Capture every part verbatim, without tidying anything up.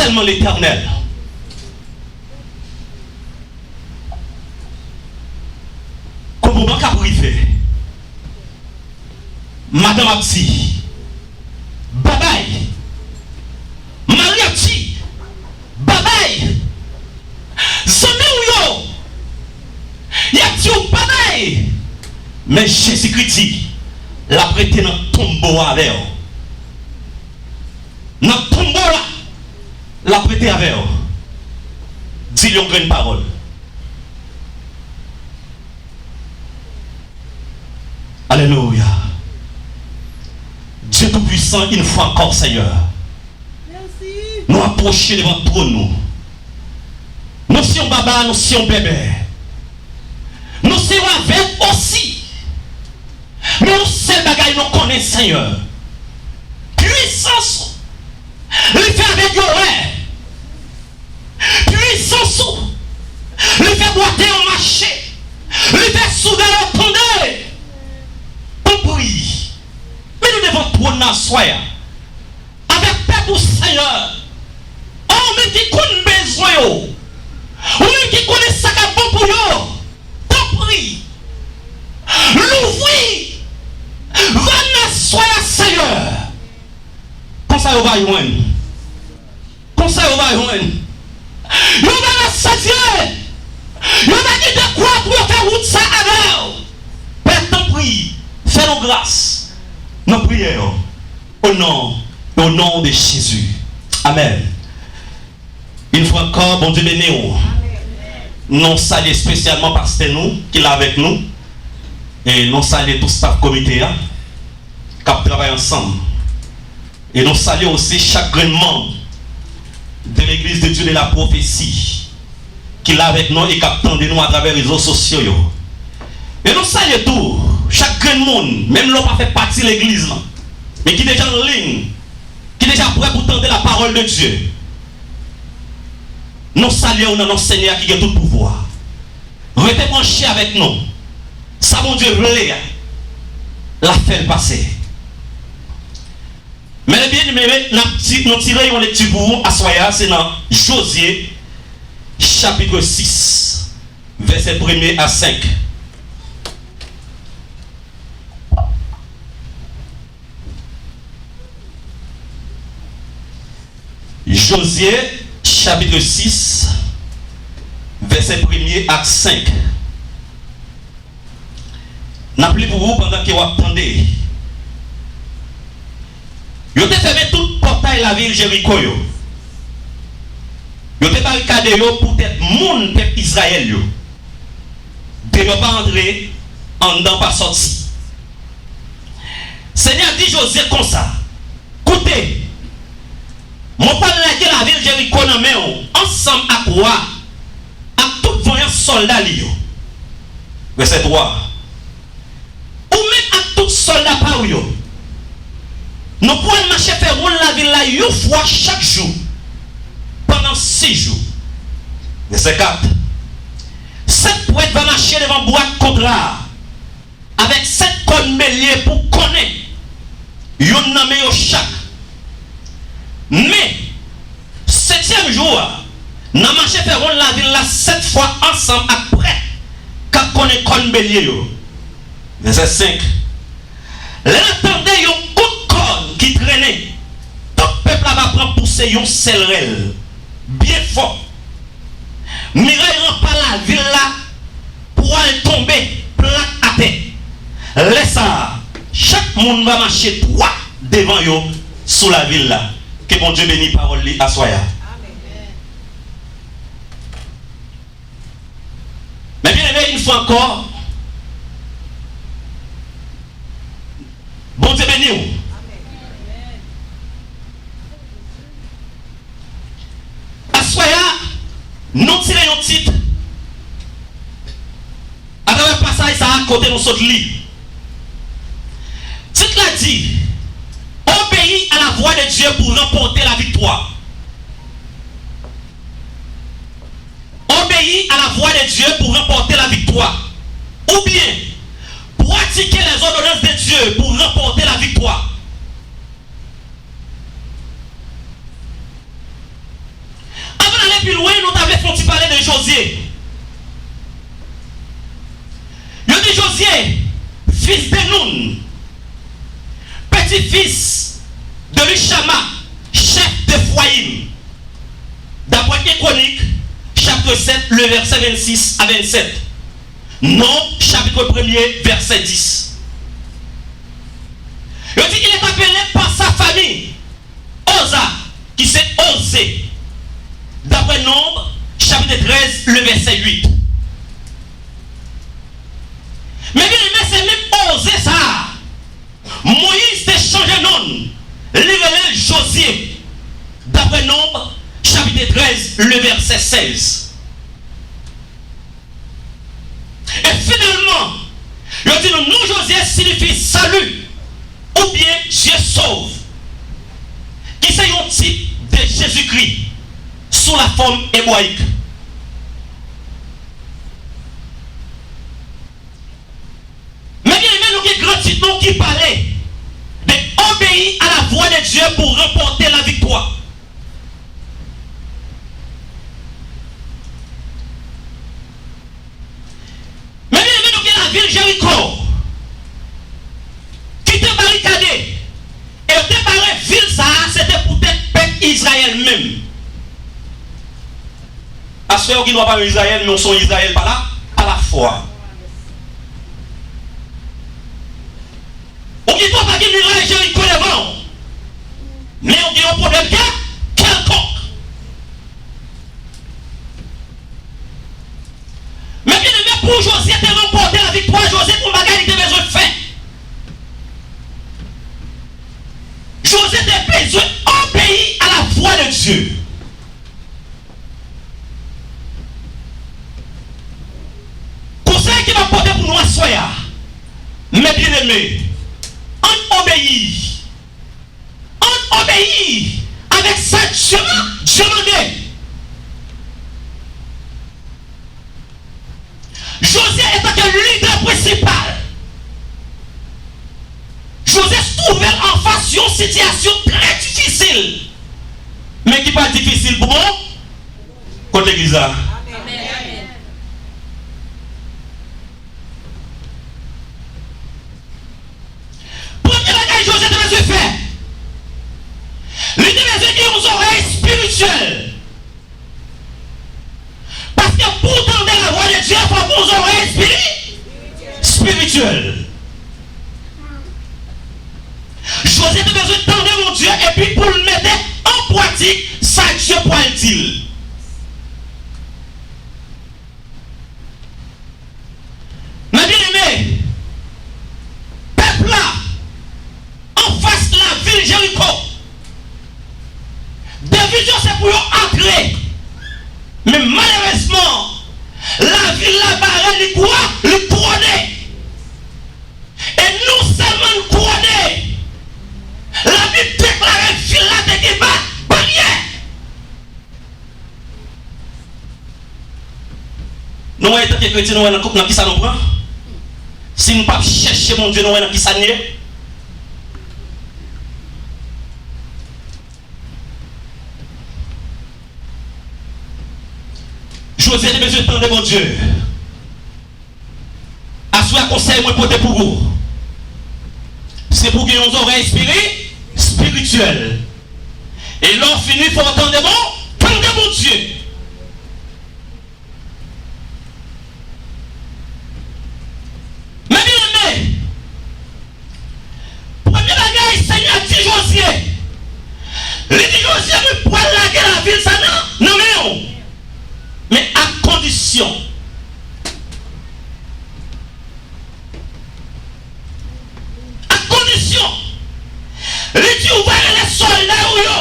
Sèlman Letènèl. Kon moman k ap rive, madanm ap di, "Babay." Mari ap di, "Babay." Zanmi w yo, y ap di w, "Babay." Men Jezikri di, l ap rete nan tonbo a avè w. Nan tonbo la, l ap rete avè w. Di l yon grenn pawòl. Alelouya. Dye Toupwisan, yon fwa ankò, Senyè, nou apwoche devan twòn ou. Nou se yon baba, nou se yon bèbè. Nou se yon avèg osi. Men yon sèl bagay nou konnen, Senyè. Pwisans ou, li fè avèg yo wè. Pwisans ou, li fè bwate yo mache. Li fè soud yo tande. Tanpri, men nou devan twòn nan aswè a. Avèk pèp ou, Senyè. Ou menm ki konn bezwen yo. Ou menm ki konnen sa k ap bon pou yo. Tanpri, louvri vàn nan aswè a, Senyè. Konsa yo va jwenn. Konsa yo va jwenn. Yo va rasanble. Yo va gen dekwa pou yo fè wout sa avè w. Pè, tanpri, fè nou gras. Nan priyè yo. O non, o non de Jezi. Amèn. Yon fwa ankò, Bondye beni w. Nou salye espesyalman pastè nou ki la avèk nou. E nou salye tout staf komite a k ap travay ansanm. E nou salye osi chak grenn manm de Legliz de Dye de la Pwofesi ki la avèk nou e k ap tande nou atravè rezo sosyo yo. E nou salye tou chak grenn moun, menm lè w pa fè pati legliz lan, men ki deja an liy, ki deja prè pou tande la parole de Dieu. Nou salye w nan non Senyè a ki gen tout pouvwa. Rete branche avèk nou. Sa Bondye vle a, l ap fè l pase. Men byeneme, n ap ti-, nou tire yon lekti pou ou aswè a, se nan Jozye, chapit sis, vèsè premye a senk. Jozye, chapit sis, vèsè premye ak senk. N ap li pou ou pandan ke w ap tande. Yo te fèmen tout pòtay lavil Jeriko yo. Yo te barikade yo poutèt moun pèp Izrayèl yo. Deyò pa antre, anndan pa sòti. Senyè a di Jozye konsa, "Koute, mwen pral lage lavil Jeriko nan men w, ansanm ak wa, ak tout vanyan sòlda li yo." Vèsè twa. "Ou menm ak tout sòlda pa w yo, nou pral mache fè wonn lavil la yon fwa chak jou, pandan sis jou." Vèsè kat. "Sèt prèt va mache devan bwat kontra a, avèk sèt kòn belye pou konnen, youn nan men yo chak. Men, setyèm jou a, n a mache fè wonn lavil la sèt fwa ansanm ak prèt k ap konnen kòn belye yo." Vèsè senk. "Lè n a tande yon kout kòn ki trennen, tout pèp la va pran pouse yon sèl rèl byen fò. Miray ranpa lavil la pral tonbe plat atè. Lè sa a, chak moun va mache dwat devan yo sou lavil la." Ke Bondye beni pawòl li aswè a. Men byeneme, yon fwa ankò, Bondye beni w. Aswè a, nou tire yon tit atravè pasaj sa a kote nou sot li. Tit la di, "Obéis à la voix de Dieu pour remporter la victoire." Obéis à la voix de Dieu pour remporter la victoire. Oubyen, pratiquez les ordonnances de Dieu pour remporter la victoire. Pi lwen, nou ta vle fè yon ti pale de Jozye. Yo di Jozye, fis de Noun, petit fils de Luchama, chef de Efrayim. Daprè en Kwonik, chapit sèt, le vèsè vennsis a vennsèt. Nonb, chapit premye, vèsè dis. Yo di, il est appelé par sa famille Oza, ki se Oze, daprè Nonb, chapit trèz, le vèsè uit. Men byeneme, se menm Oze sa a, Moyiz te chanje non l, li rele l Jozye, daprè Nonb, chapit trèz, le vèsè sèz. E finalman, yo di nou, non Jozye siyifi sali oubyen Dieu sauve, ki se yon tip de Jezikri sou la fòm ebrayik. Men byeneme, nou gen gran tit nou ki pale de obéir à la voix de Dieu pour remporter la victoire. Men byeneme, nou gen lavil Jeriko ki te barikade, e yo te bare vil sa a, se te poutèt pèp Izrayèl menm. Paske ou gen dwa pa yon Izrayèl, men ou se yon Izrayèl pa la, pa lafwa. Ou gen dwa pa gen miray Jeriko devan w, men ou gen yon pwoblèm kè kèlkonk. Men byeneme, pou Jozye te ranpòte laviktwa, Jozye gen yon bagay li te bezwen fè. Jozye te bezwen obéir à la voix de Dieu. Konsèy ke m ap pote pou nou aswè a, men byeneme, ann obeyi. Ann obeyi avèk sa Dye, Dye mande. Jozye, antanke lidè prensipal, Jozye twouve l anfas yon sitiyasyon trè difisil, men ki pa difisil pou mwen. Kot legliz la? Premye bagay Jozye te bezwen fè, li te bezwen gen yon zòrèy espirityèl. Paske pou w tande lavwa de Dye, fò w gen yon zòrèy espiri-, espirityèl. Jozye te bezwen tande Bondye epi pou l mete an pratik sa Dye pral di l. Men byeneme, pèp la anfas lavil Jeriko, deviz yo se pou yo antre. Men malerezman, lavil la bare, li kwa, li twone. E non sèlman l twone, Labib deklare vil la te gen ba-, baryè. Nou wè, antanke kretyen, nou wè nan, nan kisa nou pran? Si n p ap chèche Bondye, nou wè nan kisa n ye? Jozye te bezwen tande Bondye. Aswè a, konsèy mwen pote pou ou, se pou w gen yon zòrèy espiri-, espirityèl. E lè w fini, fò w tande bon, tande Bondye. Men byeneme, premye bagay Senyè di Jozye, li di Jozye, mwen pral lage lavil sa nan, nan men w. Men ak kondisyon. Ak kondisyon. Li di, ou va rele sòlda ou yo.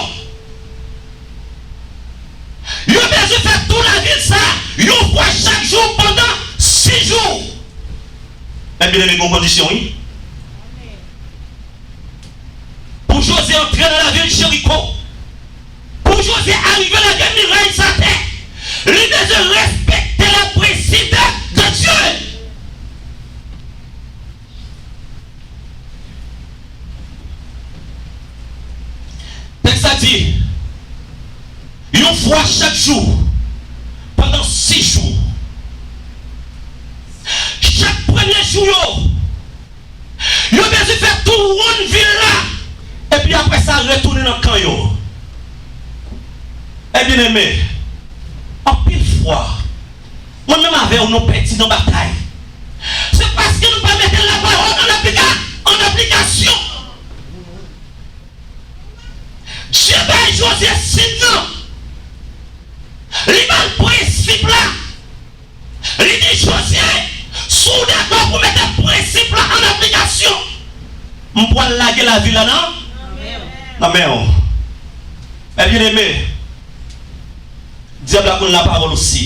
Yo bezwen fè tou lavil sa a yon fwa chak jou pandan sis jou. Men byeneme, gen yon kondisyon, wi. Pou Jozye antre nan lavil Jeriko, pou Jozye arive lage miray sa atè, li bezwen respekte les principes de Dieu. Tèks la di, yon fwa chak jou, sou yo. Yo bezwen fè tou wonn vil la, epi apre sa retounen nan kan yo. E byeneme, anpil fwa, mwen menm avè w, nou pèdi nan batay. Se paske nou pa mete lapawòl an aplika-, an aplikasyon. Dye bay Jozye sid nan. Li ba l prensip la. Li di Jozye, si w dakò pou mete prensip la an aplikasyon, m pral lage lavil la nan, nan men w. E byeneme, dyab la konn lapawòl osi.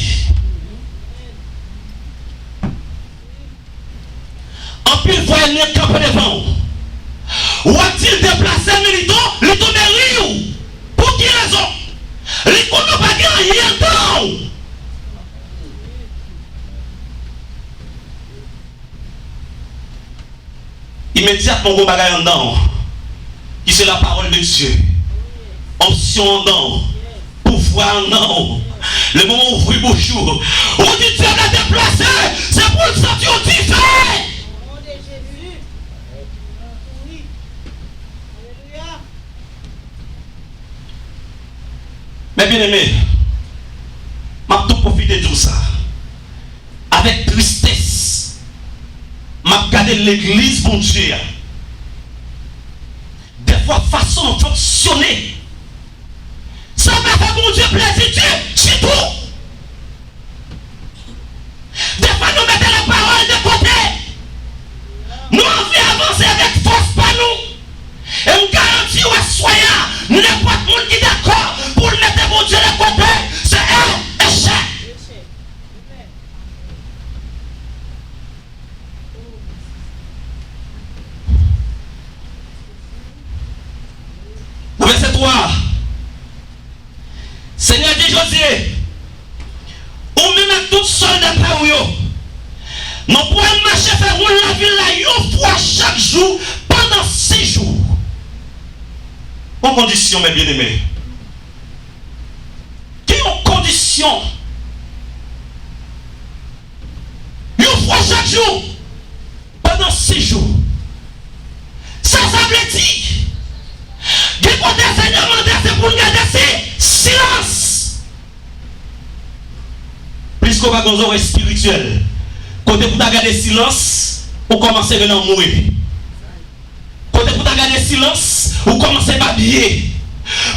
Anpil fwa ènmi an kanpe devan w. W ap di l deplase, men li tou, li tou meri w. Pou ki rezon? Li konnen w pa gen anyen anndan w. Imedyatman w gen yon bagay anndan w, ki se lapawòl de Dye. Onksyon anndan w. Pouvwa anndan w. Lemoman w ouvri bouch ou, ou di dyab la deplase, se pou l santi yon dife. Men byeneme, m ap tou pwofite di w sa. Avèk tristès, m ap gade legliz Bondye a. Dèfwa, fason nou fonksyone, sa pa fè Bondye plezi di, ditou. Dèfwa, nou mete lapawòl de kote. Nou anvi avanse avèk fòs pa nou. E m garanti w aswè a, nenpòt moun ki dakò pou l mete Bondye de kote, se e-, echèk. Nan vèsè twa, Senyè di Jozye, ou menm ak tout sòlda pa ou yo, nou pral mache fè wonn lavil la yon fwa chak jou pandan sis jou. Yon kondisyon, men byeneme. Gen yon kondisyon. Yon fwa chak jou, pandan sis jou. Sa sa vle di? Gen kote Senyè mande se pou n gade si-, silans. Pliske w pa gen zòrèy espirityèl, kote pou ta gade silans, ou kòmanse rele anmwe. Kote pou ta gade silans, ou kòmanse babye.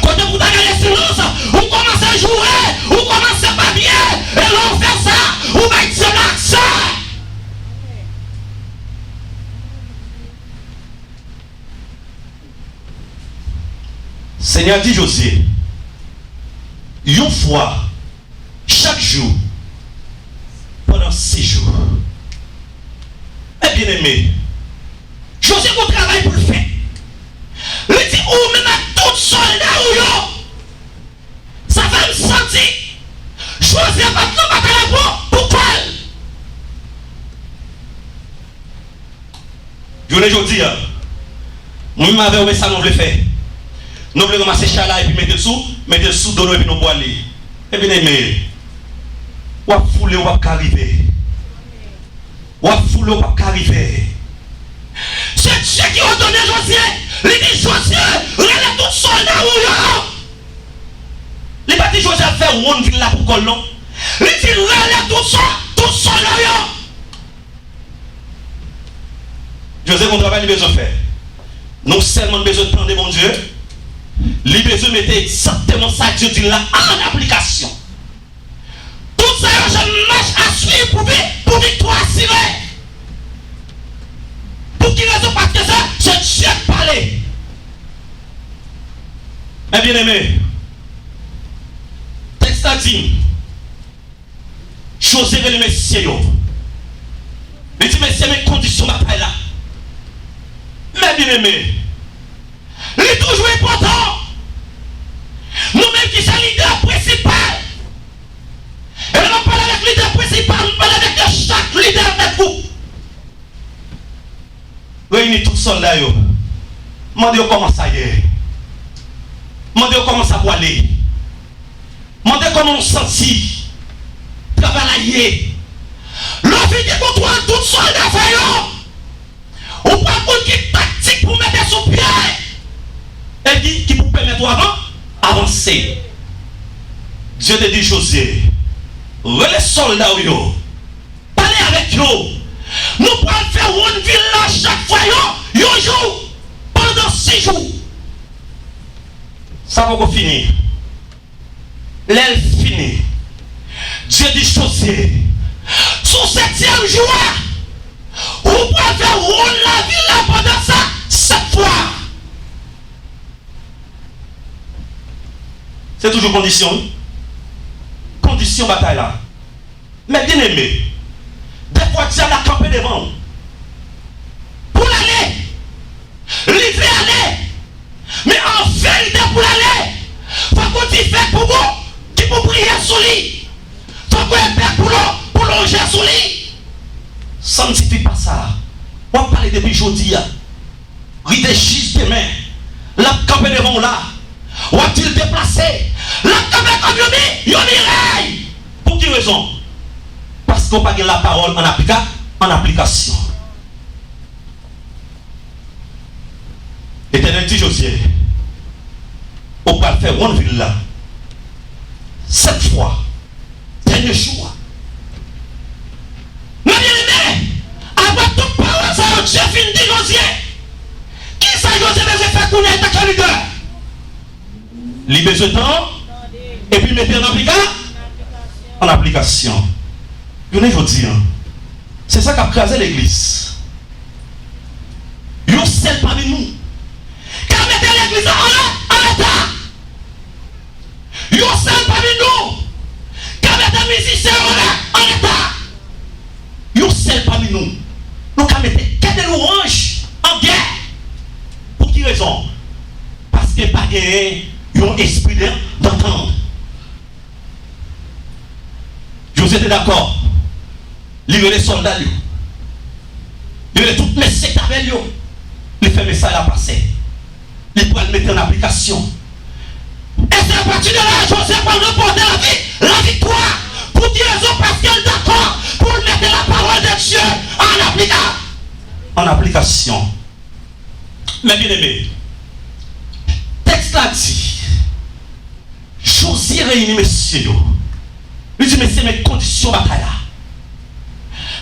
Kote pou ta gade silans, ou kòmanse joure, ou kòmanse babye. E lè w fè sa, ou bay dyab la aksè. Senyè di Jozye, yon fwa chak jou, pandan sis jou. Men byeneme, Jozye gen yon travay pou l fè. Li di, ou menm ak tout sòlda ou yo. Sa fè m santi Jozye pa t nan batay la pou, pou kò l. Jounen jodi a, mwen menm avè w, men sa nou vle fè. Nou vle ranmase chay la epi mete l sou, mete l sou do nou epi nou pwale. Men byeneme, w ap foule, w p ap ka rive. W ap foule, w p ap ka rive. Se Dye ki òdone Jozye. Li di Jozye, rele tout sòlda ou yo. Li pa di Jozye ap fè wonn vil la pou kò l non. Li di rele tout sò-, tout sòlda w yo. Jozye gen yon travay li bezwen fè. Nou sèlman bezwen tande Bondye. Li bezwen mete egzakteman sa Dye di l la an aplikasyon. Tout sa yo se mach a swiv pou vi-, pou viktwa asire. Pou ki rezon? Paske se, se Dye k pale. Men byeneme, tèks la di, Jozye rele mesye yo. Li di, mesye, men kondisyon batay la. Men byeneme, li toujou enpòtan. Nou menm ki se lidè prensipal. E lè m ap pale avèk lidè prensipal, m pale avèk yo chak lidè avèk gwoup. Reyini tout sòlda yo. Mande yo kòman sa ye. Mande yo kòman sa pwale. Mande kòman w santi. Travay la ye. Lè Fini kontwòl tout sòlda sa yo. Ou pral konn ki taktik pou mete sou pye e ki, ki pou pèmèt ou avan, avanse. Dye te di Jozye, rele sòlda w yo, pale avèk yo. Nou pral fè wonn vil la chak fwa yo, yon jou, pandan sis jou. Sa poko fini. Lè l fini, Dye di Jozye, sou setyèm jou a, ou pral fè wonn lavil la pandan sa sèt fwa. Se toujou kondisyon, wi. Kondisyon batay la. Men byeneme, dèfwa dyab la kanpe devan w pou l ale. Li vle ale, men an verite pou l ale, fòk ou di fèk pou bou ki pou priye sou li. Fòk ou epè pou lo, pou lonje sou li. Sa n sifi pa sa, w ap pale depi jodi a. Rive jis demen, l ap kanpe devan w la. W ap di l deplase. L ap kanpe kòm yon mi, yon mirèy. Pou ki rezon? Paske w pa gen lapawòl an aplika, an aplikasyon. Letènèl di Jozye, ou pral fè wonn vil la sèt fwa. Dènye jou a. Men byeneme, apre tout pawòl sa yo Dye fin di Jozye, kisa Jozye bezwen fè kounye a antanke lidè? Li bezwen tan epi mete an aplika, an aplikasyon. Jounen jodi a, se sa k ap kraze legliz. Yon sèl pami nou ka mete legliz la an, an reta. Yon sèl pami nou ka mete mizisyen yo an, an reta. Yon sèl pami nou, nou ka mete kè de lwanj an gè. Pou ki rezon? Paske pa genyen yon espri de, dantann. Jozye te dakò. Li rele sòlda l yo. Li rele tout mesye k t avè l yo. Li fè mesaj la pase. Li pral mete an aplikasyon. E se apati de la a Jozye pral ranpòte lavi, laviktwa. Pou ki rezon? Paske l dakò pou l mete lapawòl de Dye an aplika, an aplikasyon. Men byeneme, tèks la di, Jozye reyini mesye yo. Li di, mesye, men kondisyon batay la.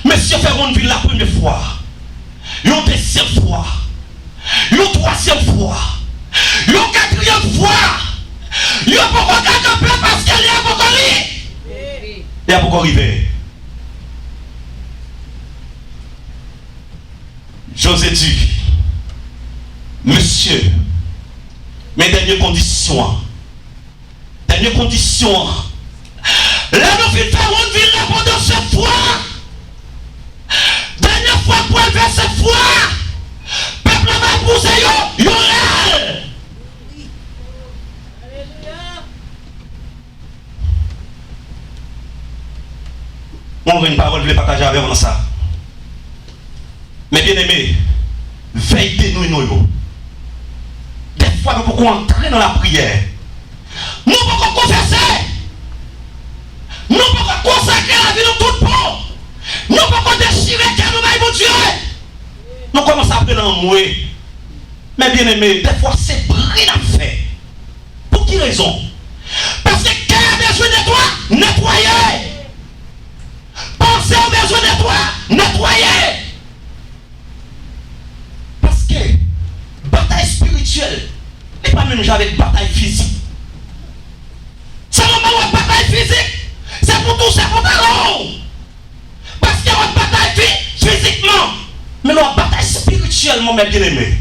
Mesye fè wonn vil la premye fwa, yon dezyèm fwa, yon twazyèm fwa, yon katriyèm fwa. Yo poko ka kanpe paske lè a poko ri-, lè a poko rive. Jozye di, mesye, men dènye kondisyon an. Dènye kondisyon an, lè nou fin fè wonn vil la pandan sèt fwa, dènye fwa k pral fè sèt fwa, pèp la va pouse yo, yo rèl. Mwen gen yon pawòl vle pataje avè w nan sa. Men byeneme, vèy de nwi nou yo. Dèfwa nou poko antre nan lapriyè. Nou poko konfese. Nou poko konsakre lavi nou tout bon. Nou poko dechire kè nou bay Bondye. Nou kòmanse ap rele anmwe. Men byeneme, dèfwa se bri n ap fè. Pou ki rezon? Paske kè a bezwen netwa-, netwaye. Panse w bezwen netwa-, netwaye. Paske batay espirityèl, li pa menm jan avèk batay fizik. Sèlman w ap batay fizik, se pou w touse pantalon w. Paske w ap batay fi-, fizikman. Men lè w ap batay espirityèlman, men byeneme,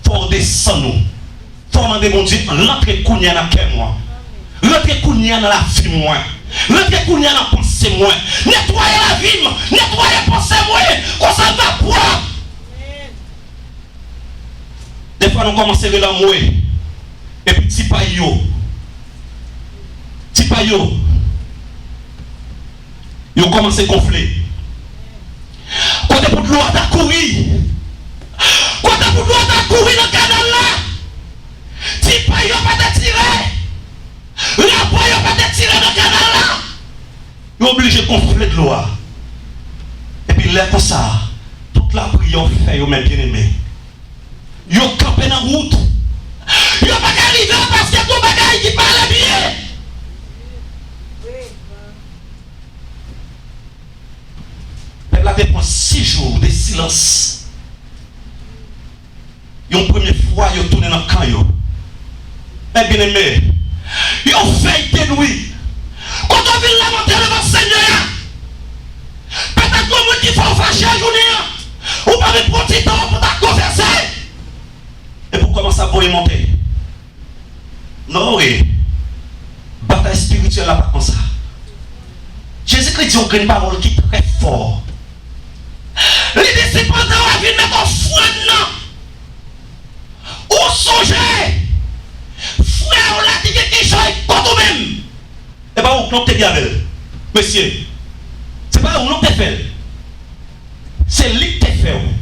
fò w desann ou. Fò w mande Bondye, rantre kounye a nan kè mwen. Rantre kounye a nan lavi mwen. Rantre kounye a nan panse mwen. Netwaye lavi m. Netwaye panse mwen. Konsa l va pwòp. Dèfwa nou kòmanse rele anmwe. Epi ti pay yo. Ti pay yo. Yo kòmanse gonfle. Kote pou dlo a ta kouri? Kote pou dlo a ta kouri nan kanal la? Ti pay yo pa te tire. Rapò yo pa te tire nan kanal la. Yo oblije gonfle dlo a. Lè konsa, tout lapriyè w fè yo, men byeneme, yo kanpe nan wout. Yo pa ka rive paske gon bagay ki pa ale byen. Pèp la te pran sis jou de silans. Yon premye fwa, yo tounen nan kan yo. Men byeneme, yon fèy te nwi. Kote w vin lamante devan Senyè a? Petèt gon moun ki fè w fache jounen an. Ou pa vin pran ti tan pou ta konfese. Epi w kòmanse ap voye monte. Non, wi. Batay espirityèl la pa konsa. Jezikri di yon grenn pawòl ki trè fò. Li di, sipandan w ap vin met ofrann nan, ou sonje frè w la ki gen kichòy kont ou menm. E pa ou k te byen avè l, mesye. Se pa ou non k te fè l. Se li k te fè w.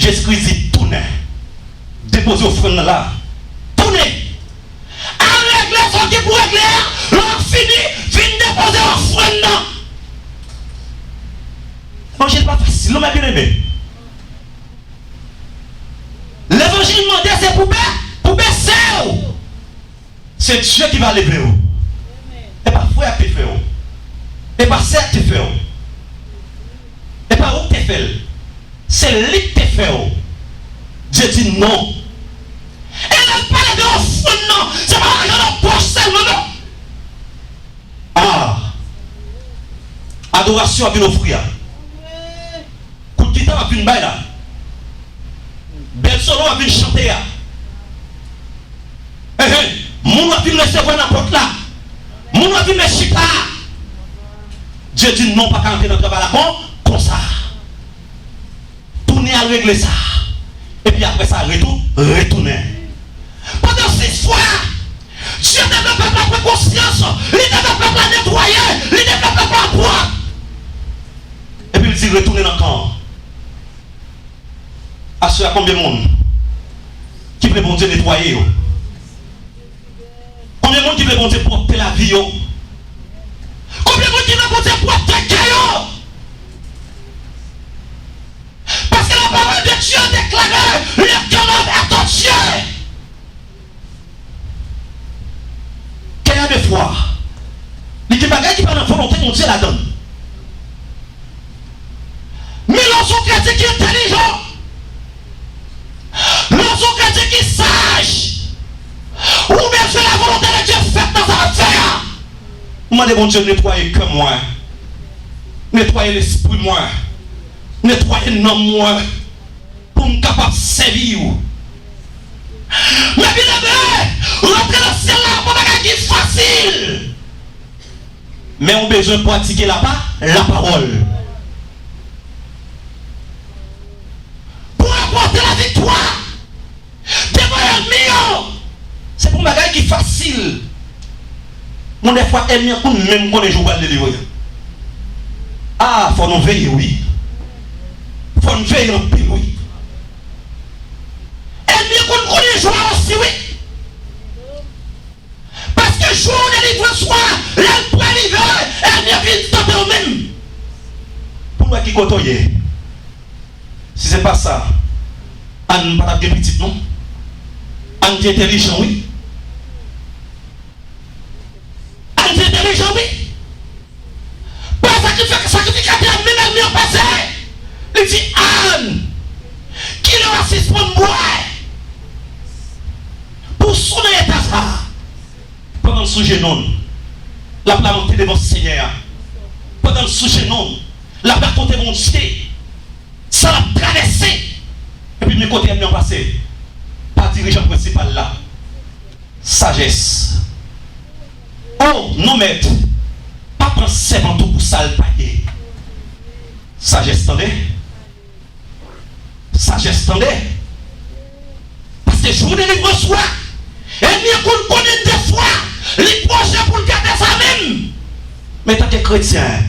Jezikri di, tounen. Depoze ofrann nan la. Tounen. Al regle sa w gen pou regle a. Lè w fini, vin depoze ofrann nan. Levanjil pa fasil, non, men byeneme. Levanjil mande se pou bè, pou bese w. Se Dye ki va leve w. E pa frè a k te fè w. E pa sè a k te fè w. E pa ou k te fè l. Se li k te fè w. Dye di non. E lè l pale de ofrann nan, se pa lajan nan pòch sèlman, non. Ah! Adorasyon ap vin ofri a. Kout gita w ap vin bay la. Bèl solo w ap vin chante a. Ehe, moun w ap vin resevwa nan pòt la. Moun w ap vin met chita a. Dye di non, pa ka antre nan travay la kon, konsa. Tounen al regle sa. Epi apre sa, retou, retounen. Pandan sis fwa, Dye te fè pèp la pran konsyans, li te fè pèp la netwaye, li te fè pèp la pwòp. Epi l di, retounen nan kan an. Aswè a, konbyen moun ki vle Bondye netwaye yo? Konbyen moun ki vle Bondye pwòpte lavi yo? Konbyen moun ki vle Bondye pwòpte kè yo? Paske la parole de Dieu déclare, le cœur est à Dieu. Kè a defwa, li gen bagay ki pa nan volonte Bondye ladan l. Men lè w se yon kretyen ki entèlijan, lè w se yon kretyen ki saj, ou bezwen la volonte de Dye fèt nan sa w ap fè a. Ou mande Bondye netwaye kè mwen, netwaye lespri mwen, netwaye nanm mwen, pou m kapab sèvi w. Men byeneme, rantre nan syèl la pa bagay ki fasil. Men ou bezwen pratike lapa, lapawòl. Pou ranpòte laviktwa devan ènmi yo, se pa yon bagay ki fasil. Bon, dèfwa, ènmi an konn menm konnen jou w pral delivre. Ah, fò nou veye, wi. Fò n veye anpil, wi. Ènmi an konn konnen jou a osi, wi. Paske jou delivrans ou a, lè l prè rive, ènmi an vin tante w menm. Pou n wè ki kote w ye. Si se pa sa, Ann pa t ap gen pitit, non. Ann te entèlijan, wi. Ann te entèlijan, wi. Pa sakrifik-, sakrifikatè a menm ènmi an pase. Li di, Ann, kilè w a sispann bwè pou w sou nan eta sa a? Pandan l sou jenou l, l ap lamante devan Senyè a. Pandan l sou jenou l, l ap rakonte Bondye sa l ap travèse. Epi men kote ènmi an pase. Pa dirijan prensipal la. Sajès. O, non, mèt, pa pran sèvant ou pou sa l pa ye. Sajès, tande. Sajès, tande. Paske jou delivrans ou a, ènmi an konn konnen dèfwa li pwoche pou l gate sa menm. Men antanke kretyen,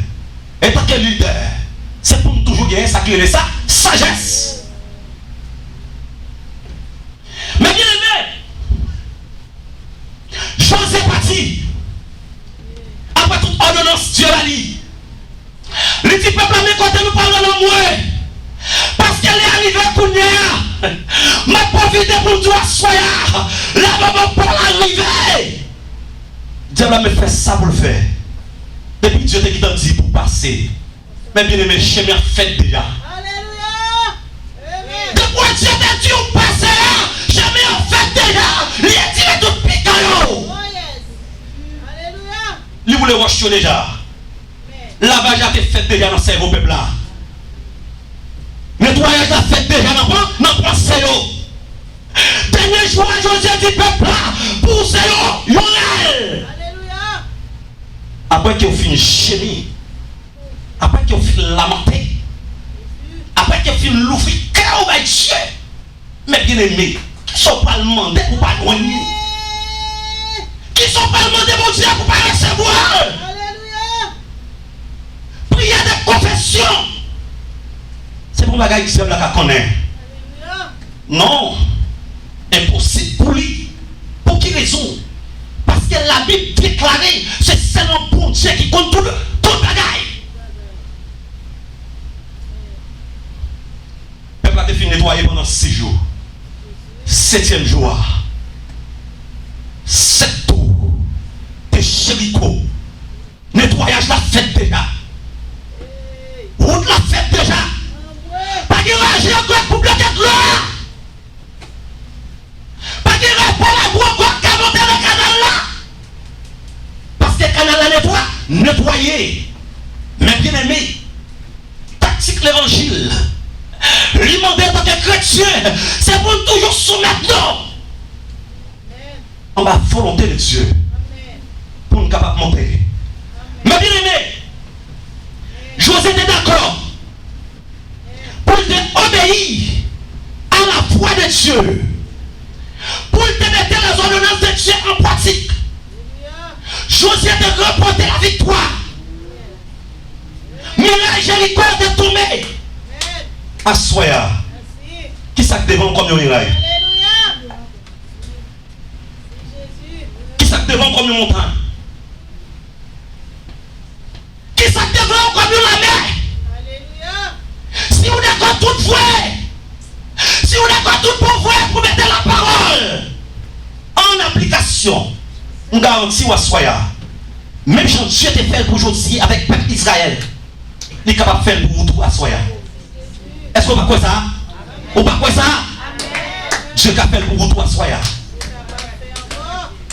antanke lidè, se pou n toujou genyen sa ki rele sa, sajès. Men byeneme, Jozye pati. Apre tout òdonans Dye ba li, li di pèp la, men kote nou pral nan mwa. M ap pwofite pou m di w aswè a, lè moman pa w la rive, dyab la mèt fè sa pou l fè. Depi Dye te gentan di pou pase, men byeneme, chemen an fèt deja. Depi Dye te di w pase a, chemen an fèt deja. Li retire tout pikan yo. Li boule wòch yo deja. Lavaj la te fèt deja nan sèvo pèp la. Netwayaj la fèt deja nan pan-, nan panse yo. Dènye jou a, Jozye di pèp la, pouse yo yon rèl. Apre ke w fin jemi, apre ke w fin lamante, apre ke w fin louvri kè w bay Dye, men byeneme, kisa w pral mande pou w pa jwenn li? Kisa w pral mande Bondye pou w pa resevwa l? Priyè de konfesyon. Se pa yon bagay dyab la ka konnen. Non. Enposib pou li. Pou ki rezon? Paske Labib deklare se sèlman Bondye ki konn tout, tout bagay. Pèp la te fin netwaye pandan sis jou. Setyèm jou a, sèt tou de Jeriko. Netwayaj la fèt deja. Wout la fèt deja. Pa gen raje ankò pou bloke dlo a. Pa gen rapò labou ankò k ka monte nan kanal la. Paske kanal la netwa-, netwaye. Men byeneme, taktik levanjil, li mande antanke kretyen, se pou n toujou soumèt nou anba volonte de Dye pou n kapab monte. Men byeneme, Jozye te dakò pou l te obeyi a la vwa de Dye, pou l te mete lèzòdonans de Dye an pratik. Jozye te ranpòte laviktwa. Miray Jeriko te tonbe. Aswè a, kisa k devan w kòm yon miray? Kisa k devan w kòm yon montay? Kisa k devan w kòm yon lamè? Si w dakò tout vre, si w dakò tout bon vre pou mete lapawòl an aplikasyon, m garanti w aswè a, menm jan Dye te fè l pou Jozye avèk pèp Izrayèl, li kapab fè l pou ou tou aswè a. Èske w pa kwè sa? Ou pa kwè sa? Dye ka fè l pou ou tou aswè a.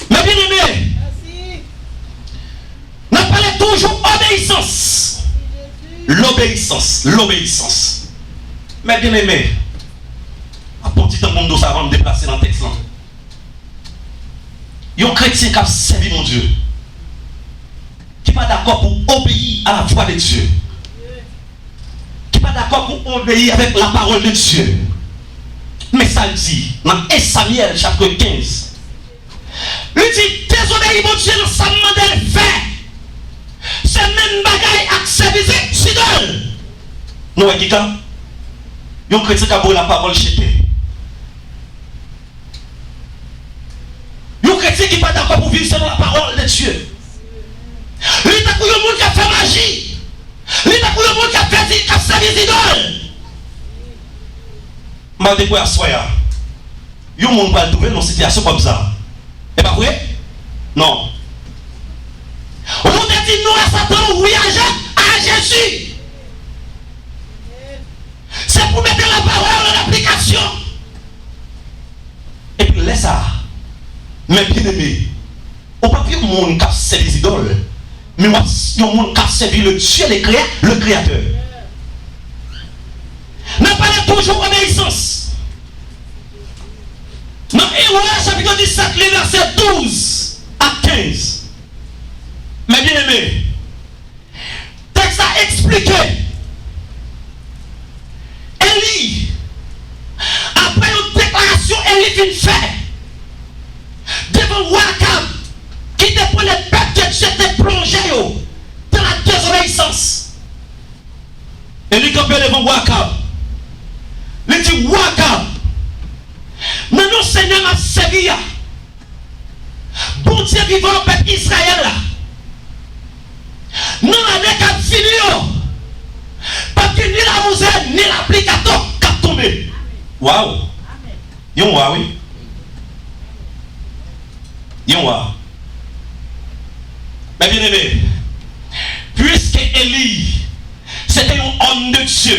Men byeneme, n ap pale toujou obeyisans. Lobeyisans, lobeyisans. Men byeneme, m ap pran ti tan pou m di w sa avan m deplase nan tèks lan. Yon kretyen k ap sèvi Bondye, ki pa dakò pou obeyi a la vwa de Dye, ki pa dakò pou obeyi avèk lapawòl de Dye. Men sa l di nan en Samyèl chapit kenz. Li di, dezobeyi Bondye nan sa m mande l fè, se menm bagay ak sèvi zi-, zidòl. Nou wè ki ka? Yon kretyen k ap voye lapawòl jete. Yon kretyen ki pa dakò pou viv selon lapawòl de Dye. Li tankou yon moun k ap fè maji. Li tankou yon moun k ap fè zi-, k ap sèvi zidòl. M pa te kwè aswè a, yon moun pral twouve l nan sitiyasyon kòm sa. E pa vre? Non. Ou te di non a Satan, wi a Je-, a Jezi. Se pou mete lapawòl an aplikasyon. Epi lè sa a, men byeneme, ou p ap yon moun k ap sèvi zidòl, men w ap yon moun k ap sèvi le Dieu, le Créa-, le Créateur. N ap pale toujou obeyisans. Nan Ebre chapit disèt, li vèsè douz a kenz. Men byeneme, tèks la eksplike, Eli, apre yon deklarasyon Eli fin fè devan wa Akab, ki te konnen pèp ke Dye te plonje yo dans la désobéissance, Eli kanpe devan wa Akab. Li di, wa Akab, nan non Senyè m ap sèvi a, Bondye vivan pèp Izrayèl la, nan lane k ap vini yo, p ap gen ni lawouze, ni lapli kato k ap tonbe. Waw! Yon wa, wi. Yon wa. Men byeneme, piske Eli se te yon òm de Dye,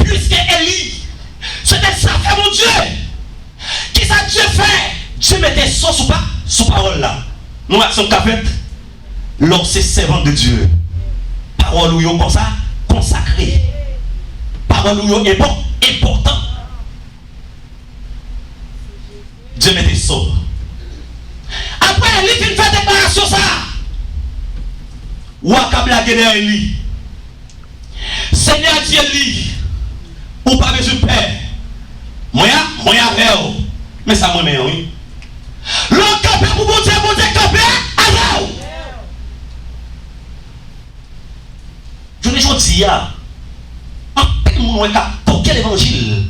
piske Eli se te zafè Bondye, kisa Dye fè? Dye mete so sou pa, sou pawòl la. Nou wè aksyon k ap fèt? Lè w se sèvant de Dye, pawòl ou yo konsa, konsakre. Pawòl ou yo enpò-, enpòtan. Dye mete so. Apre Eli fin fè deklarasyon sa a, wa Akab lage dèyè Eli. Senyè a di Eli, ou pa bezwen pè. Mwen a, mwen avè w. Men sa m renmen an, wi. Lè w kanpe pou Bondye, Bondye kanpe avè w. Jounen jodi a, anpil moun wè k ap toke levanjil.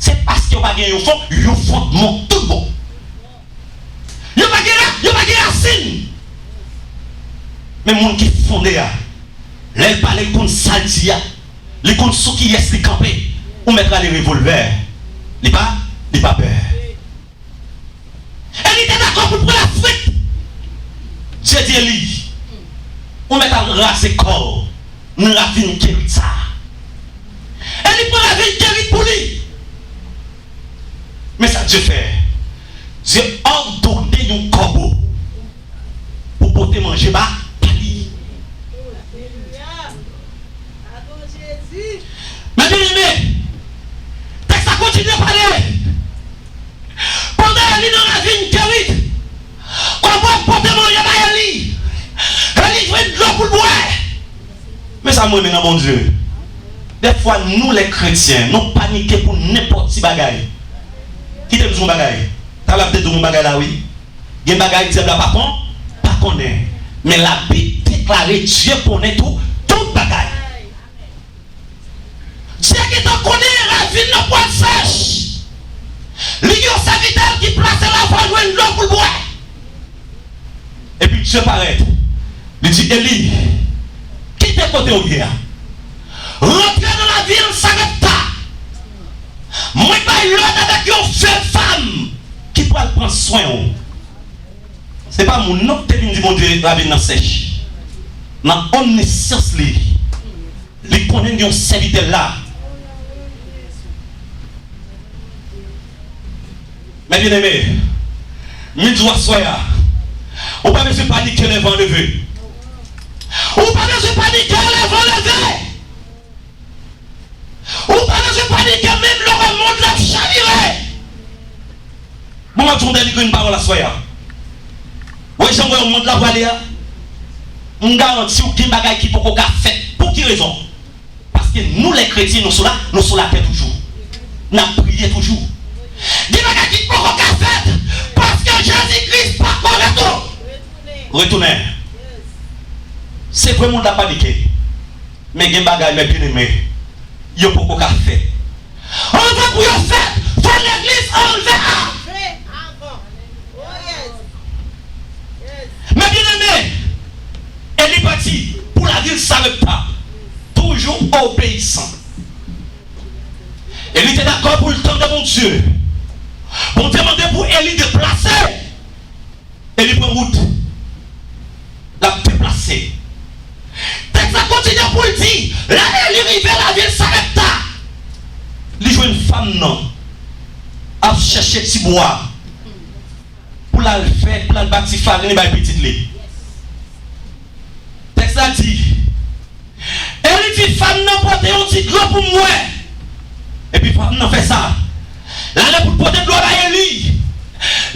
Se paske yo pa gen yon fon, yon fondman tout bon. Yo pa gen ra-, yo pa gen rasin. Men moun ki fonde a, lè l pale, li konn sa l di a. Li konn sou kiyès li kanpe. Ou mèt rale revòlvè. Li pa, li pa pè. E li te dakò pou l pran lafwit. Dye di Eli, ou mèt al raze kò w nan ravin Kerit sa a. E li pran ravin Kerit pou li. Men sa Dye fè. Dye òdone yon kòbo pou pote manje ba, ba li. Men byeneme, tèks la kontinye pale. Pandan Eli nan ravin Kerit, kòbo ap pote manje bay Eli. Eli jwenn dlo pou l bwè. Men sa m renmen nan Bondye. Dèfwa, nou, lè kretyen, nou panike pou nenpòt ti bagay. Kite m di w yon bagay. Talè ap te di w yon bagay la, wi. Gen bagay dyab la pa kon, pa konnen. Men Labib deklare Dye konnen tou, tout bagay. Dye gentan konnen ravin nan pral sèch. Li gen yon sèvitè l ki plase la pou al jwenn dlo pou l bwè. Epi Dye parèt. Li di, Eli, kite kote w ye a. Rantre nan lavil Sarepta. Mwen bay lòd avèk yon jèn fanm ki pral pran swen w. Se pa moun non ki te vin di Bondye ravin nan sèch. Nan omnisyans li, li konnen gen yon sèvitè l la. Men byeneme, m di w aswè a, ou pa bezwen panike lè van leve. Ou pa bezwen panike lè van leve. Ou pa bezwen panike menm lè w wè mond la ap chavire. Bon, m ap di w yon dènye grenn pawòl aswè a. Wè jan w wè mond la prale a? M garanti w gen bagay ki poko ka fèt. Pou ki rezon? Paske nou, lè kretyen, nou sou la, nou sou latè toujou. N ap priye toujou. Gen bagay ki poko ka fèt paske Jezi Kris pako retou-, retounen. Se vre, mond la panike. Men gen bagay, men byeneme, yo poko ka fèt. Anvan pou yo fèt, fò legliz anlve a. Men byeneme, Eli pati pou lavil Sarepta, toujou obeyisan. Eli te dakò pou l tande Bondye. Bondye mande pou Eli deplase. Eli pran wout. L ap deplase. Tèks la kontinye pou l di, lè Eli rive lavil Sarepta, li jwenn fanm nan ap chèche ti bwa pou l al fè, pou l al bati farin li bay pitit li. Tèks la di, Eli di, fanm nan pote yon ti dlo pou m bwè. Epi fanm nan fè sa. L ale pou l pote dlo bay Eli.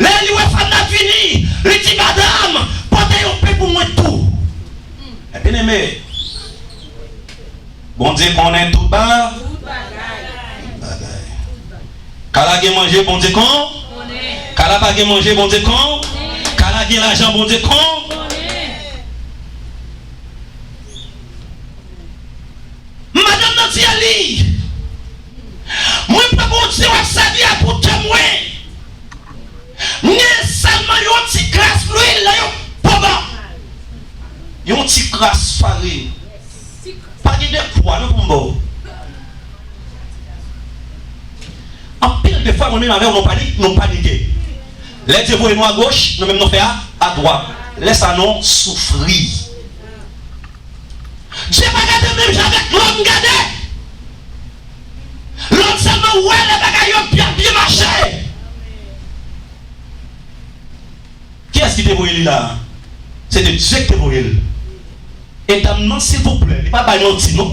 Lè Eli wè fanm nan vini, li di, madanm, pote yon pen pou mwen tou. Men byeneme, Bondye konnen tout ba-, tout bagay. Ka la gen manje, Bondye kon-, ka la pa gen manje, Bondye kon-, ka la gen lajan, Bondye kon-, Madanm nan di Eli, mwen pran Bondye w ap sèvi a pou kè mwen. M gen sèlman yon ti kras lwil nan yon poban. Yon ti kras farin. Pa gen de pwa non pou m ba w. Anpil Defwa, mwen menm avè w, nou panik, nou panike. Lè Dye voye nou agoch, nou menm nou fè a, adwat. Lè sa, nou soufri. Dye pa gade menm jan avèk lòm gade. Lòm sèlman wè lè bagay yo byen, byen mache. Kiyès ki te voye li la a? Se te Dye ki te voye l. E dam nan, silvouplè, li pa bay manti, non.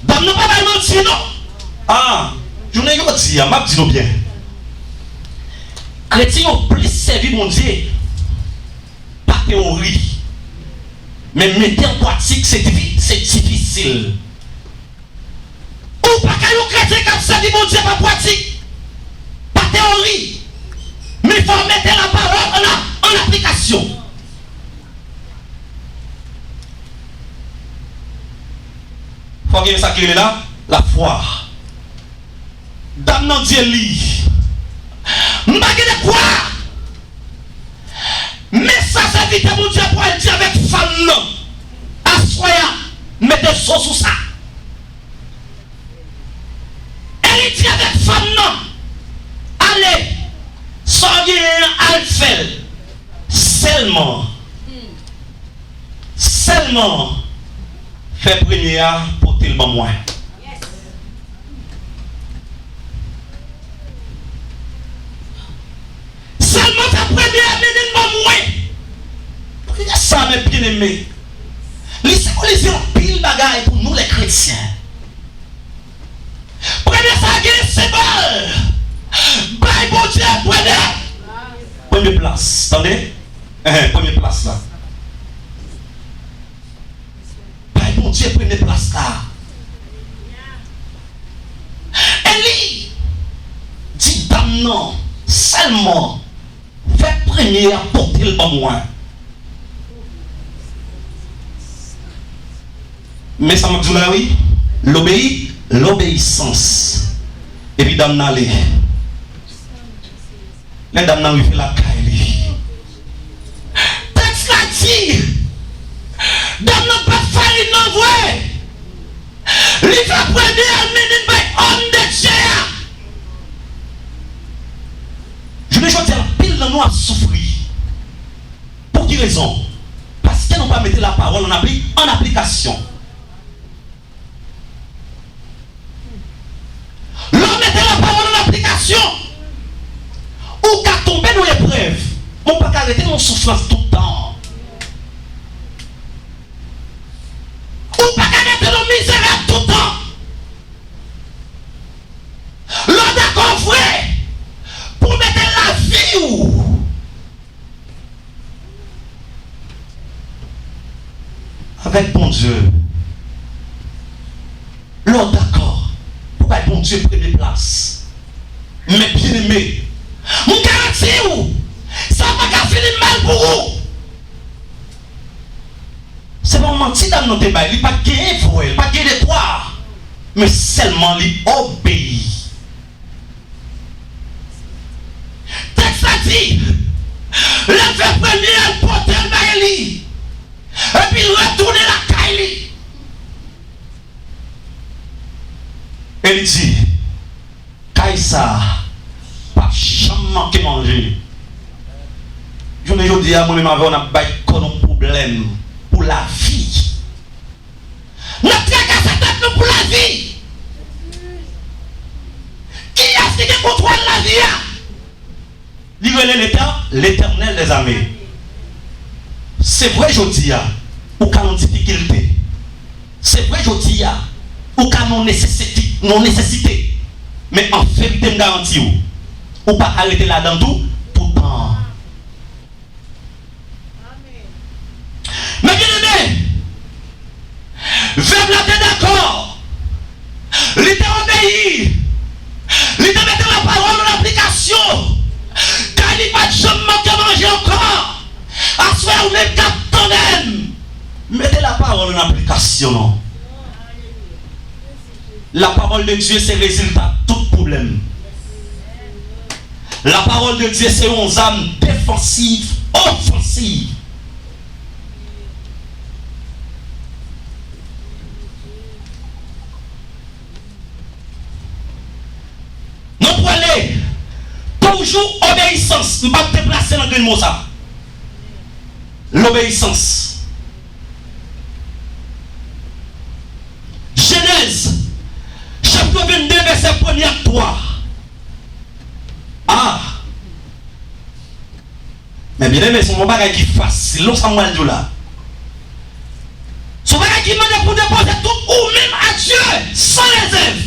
Dam nan pa bay manti, non. Ah, jounen jodi a, m ap di nou byen. Kretyen yo plis sèvi Bondye pa teyori. Men mete an pratik, se difi-, se difisil. Ou pa ka yon kretyen k ap sèvi Bondye pa pratik, pa teyori. Men fò w mete lapawòl an a-, an aplikasyon. Fò w gen sa ki rele la, lafwa. Dam nan di Eli, m pa gen de kwa. Men sa sèvitè Bondye a pral di avèk fanm nan. Aswè a, mete zo sou sa. E li di avèk fanm nan, ale, sa w genyen an, al fè l. Sèlman, sèlman, fè premye a pote l ban mwen. Sèlman fè premye a mennen l ban mwen. Premye sa, men byeneme, li senbolize anpil bagay pou nou lè kretyen. Premye sa gen senbòl. Bay Bondye premye, premye plas. Tande? Ehe, premye plas la. Bay Bondye premye plas la. Eli di dam nan, sèlman fè premye a pote l ban mwen. Men sa m ap di w la, wi. Lobeyi, lobeyisans. Epi dam nan ale. Lè dam nan rive lakay li, tèks la di, dam nan pa t fè li non vre. Li fè premye a, mennen l bay òm de Dye a. Jounen jodi a, anpil nan nou ap soufri. Pou ki rezon? Paske nou pa mete lapawòl an apli-, an aplikasyon. Lè w mete lapawòl an aplikasyon, ou ka tonbe nan leprèv, men ou pa ka rete nan soufrans tout tan. Ou pa ka rete nan mizè tout tan. Lè w dakò vre pou w mete lavi w avèk Bondye, lè w dakò pou bay Bondye premye plas, men byeneme, m garanti w, sa pa ka fini mal pou ou. Se pa yon manti dam nan te bay, li pa t genyen vre, li pa t gen de kwa, men sèlman li obeyi. Tèks la di, lè l fè premye a, l pote l bay Eli, epi l retounen lakay li. E li di, kay sa a p ap janm manke manje. Jounen jodi a, mwen menm avè w, n ap bay kò nou pwoblèm pou lavi. N ap trakase tèt nou pou lavi. Kiyès ki gen kontwòl lavi a? Li rele Letè-, Letènèl dèzame. Se vre, jodi a, ou ka nan difikilte. Se vre, jodi a, ou ka nan nesesite, nan nesesite. Men an verite, m garanti w, ou pa ka rete ladan l tou toutan. Men byeneme, vèv la te dakò. Li te obeyi. Li te mete lapawòl an aplikasyon. Kay li pa t janm manke manje ankò. Aswè a, ou menm k ap tande m, mete lapawòl an aplikasyon, non. La parole de Dieu se rezilta tout pwoblèm. La parole de Dieu se yon zam defansiv, ofansiv. Jou obeyisans, m p ap deplase nan grenn mo sa. Lobeyisans. Jenèz, chapit vennde, vèsè premye ak twa. Ah! Men byeneme, se yon bagay ki fasil, non, sa m pral di w la. Se yon bagay ki mande pou w depoze tout ou menm a Dye, san rezèv.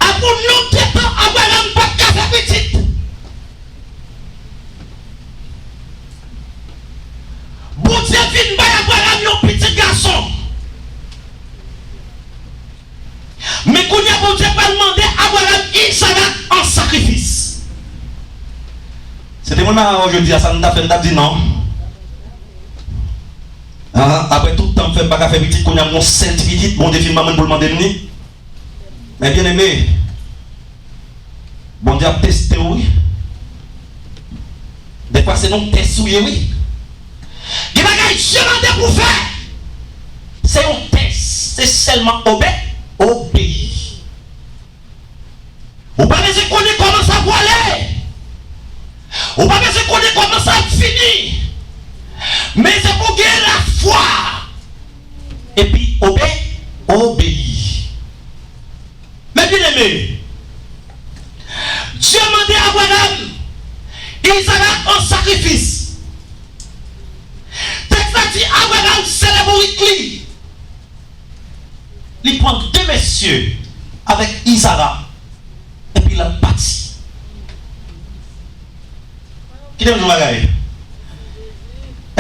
Apre yon nonb de tan, Abraram pa t ka fè pitit. Bondye vin bay Abraram yon pitit gason. Men kounye a, Bondye pral mande Abraram Izarak an sakrifis. Se te mwen menm avè w jodi a, sa n t ap fè, n t ap di non. Ahan, apre tout tan m fè m pa ka fè pitit, kounye a m gon sèl ti pitit, Bondye fin ban mwen pou l mande m li. Men byeneme, Bondye ap teste w wi. Defwa se nan tès ou ye wi. Gen bagay Dye mande pou w fè. Se yon tès. Se sèlman obe, obeyi. Ou pa bezwen konnen kòman sa pwale. Ou pa bezwen konnen kòman sa ap fini. Men se pou w gen lafwa. Epi obe, obeyi. Men byeneme, Dye mande Abraram Izarak an sakrifis. Tèks la di Abraram sele bourik li. Li pran de mesye avèk Izarak, epi l ap pati. Kite m di w yon bagay.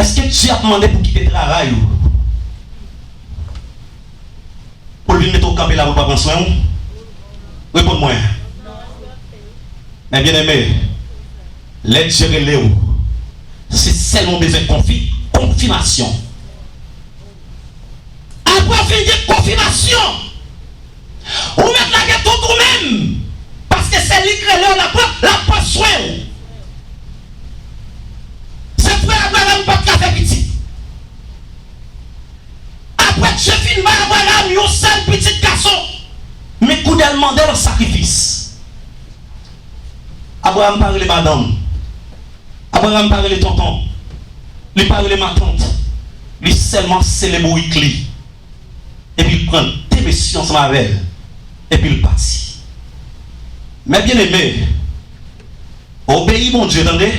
Èske Dye ap mande pou w kite travay ou pou l vin mete w kanpe la pou l pa pran swen w? Reponn mwen. Men byeneme, lè Dye rele w, se sèlman w bezwen konfi-, konfimasyon. Apre w fin gen konfimasyon, ou mèt lage tout ou menm, paske se li k rele w, l ap pran, l ap pran swen w. Se frè Abraram pa t ka fè pitit. Apre Dye fin bay Abraram yon sèl pitit gason, men kounye a l mande l an sakrifis. Abraram pa rele madanm. Abraram pa rele tonton. Li pa rele matant. Li sèlman sele bourik li. Epi l pran de mesye ansanm avè l. Epi l pati. Men byeneme, obeyi Bondye, tande.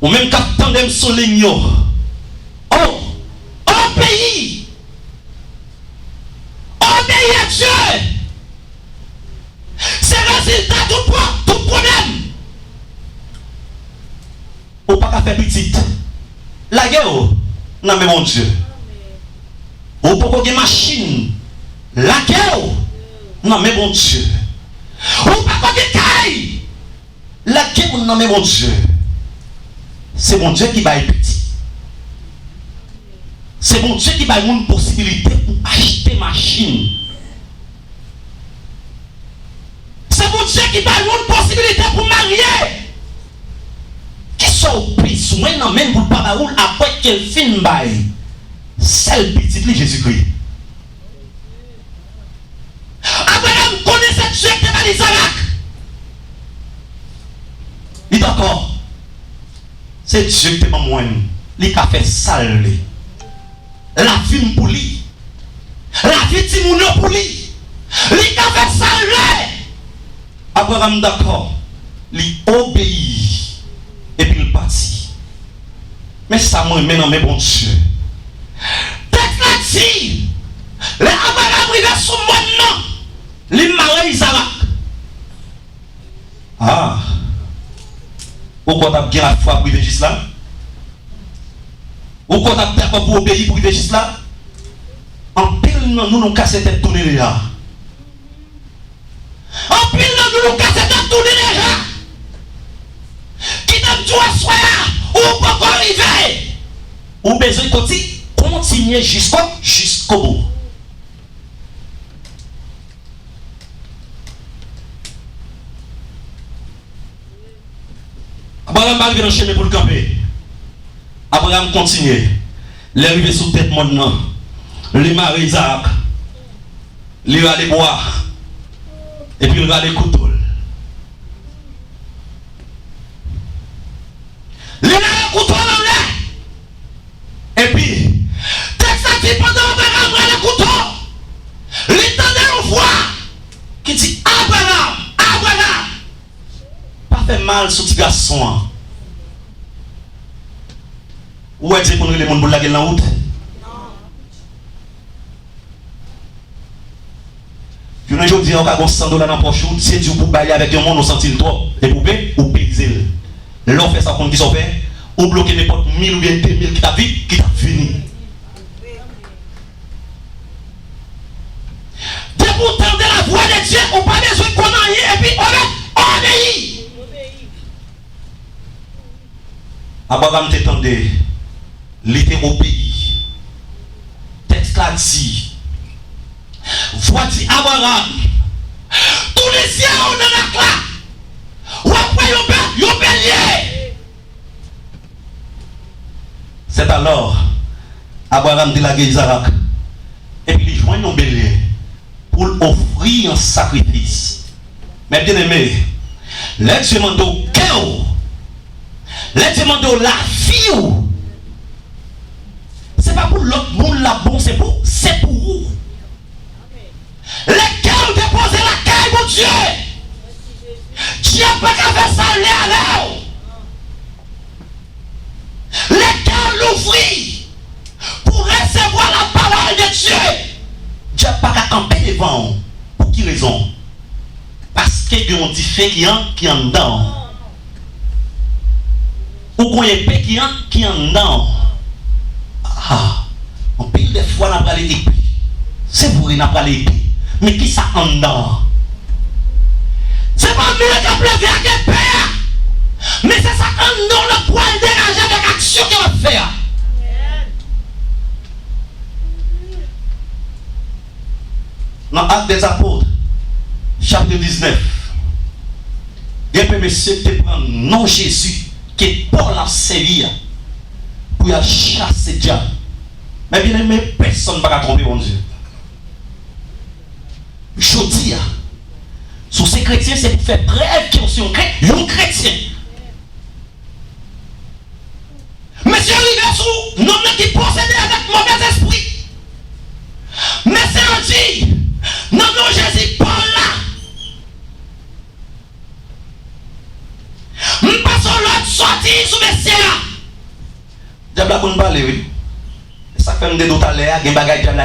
Ou menm k ap tande m sou liy yo. O, obeyi. Obeyi a Dye. Se rezilta tout pwo-, tout pwoblèm. Ou pa ka fè pitit. Lage w nan men Bondye. Ou poko gen machin. Lage w nan men Bondye. Ou pako gen kay. Lage w nan men Bondye. Se Bondye ki bay pitit. Se Bondye ki bay moun posibilite pou achte machin. Se Bondye ki bay moun posibilite pou marye. Kisa w bezwen nan men l pou l pa ba ou l apre ke l fin bay sèl pitit li, Jezikri? Abraram konnen se Dye ki te ba l Izarak. Li dakò. Se Dye ki te ban mwen l. Li ka fè sa l vle. Lavi m pou li. Lavi timoun yo pou li. Li ka fè sa l vle. Abraram dakò. Li obeyi. Epi l pati. Men sa m renmen nan men Bondye. Tèks la di, lè Abraram rive sou mòn nan, li mare Izarak. Ah! Ou kwè w t ap gen lafwa pou rive jis la? Ou kwè w t ap dakò pou obeyi pou rive jis la? Anpil nan nou, nou kase tèt tounen deja. Anpil nan nou, nou kase tèt tounen deja. Kite m di w aswè a, ou poko rive. Ou bezwen konti-, kontinye jisko, jiskobou. Abraram pa rive nan chemen pou l kanpe. Abraram kontinye. Lè l rive sou tèt mòn nan, li mare Izarak. Li rale bwa. Epi l rale kouto l. Li rale kouto l anlè. Epi, tèks la di, pandan Abraram rale kouto, li tande yon vwa ki di, Abraram, Abraram, pa fè mal sou ti gason an. Ou wè Dye konn rele moun pou l lage l nan wout? Jounen jodi a, ou ka gen san dola nan pòch ou, Dye di w pou bay li avèk yon moun, ou santi l twòp, epi ou pe, ou peze l. Lè w fè sa, ou konn kisa w fè? Ou bloke nenpòt mil oubyen de mil ki t ap vi-, ki t ap vini. Depi w tande lavwa de Dye, ou pa bezwen konn anyen, epi obe-, obeyi. Abraram te tande, li te obeyi. Tèks la di, vwa di Abraram, tounen zye w nan rak la, w ap wè yon bè-, yon belye. Sètalò, Abraram te lage Izarak, epi li jwenn yon belye pou l ofri an sakrifis. Men byeneme, lè Dye mande w kè w, lè Dye mande w lavi w, se pa pou lòt moun l ap bon, se pou, se pou ou. Lè kè w depoze lakay Bondye, Dye pa ka fè sa l vle avè w. Lè kè w louvri pou resevwa lapawòl de Dye, dyab pa ka kanpe devan w. Pou ki rezon? Paske gen yon dife ki an, ki anndan w. Ou gon epe ki an, ki anndan w. Ah, anpil de fwa n ap rale epe. Se vre, n ap rale epe. Men ki sa anndan an? Se pa mwen k ap leve ak epe a, men se sa k anndan w nan pral degaje avèk aksyon ke w ap fè a. Nan Actes des Apôtres, chapit diznèf, gen de mesye ki te pran non Jezi ke Pòl ap sèvi a pou y al chase dyab. Men byeneme, pèsonn pa ka twonpe Bondye. Jodi a, si w se kretyen, se pou fè prèv ke w se yon kre-, yon kretyen. Mesye rive sou nonm nan ki posede avèk movèzespri. Mesye yo di, nan non Jezi, Pòl la, m pase yon lòd sòti sou mesye a. Dyab la konn pale, wi. E sa k fè m te di w talè a, gen bagay dyab la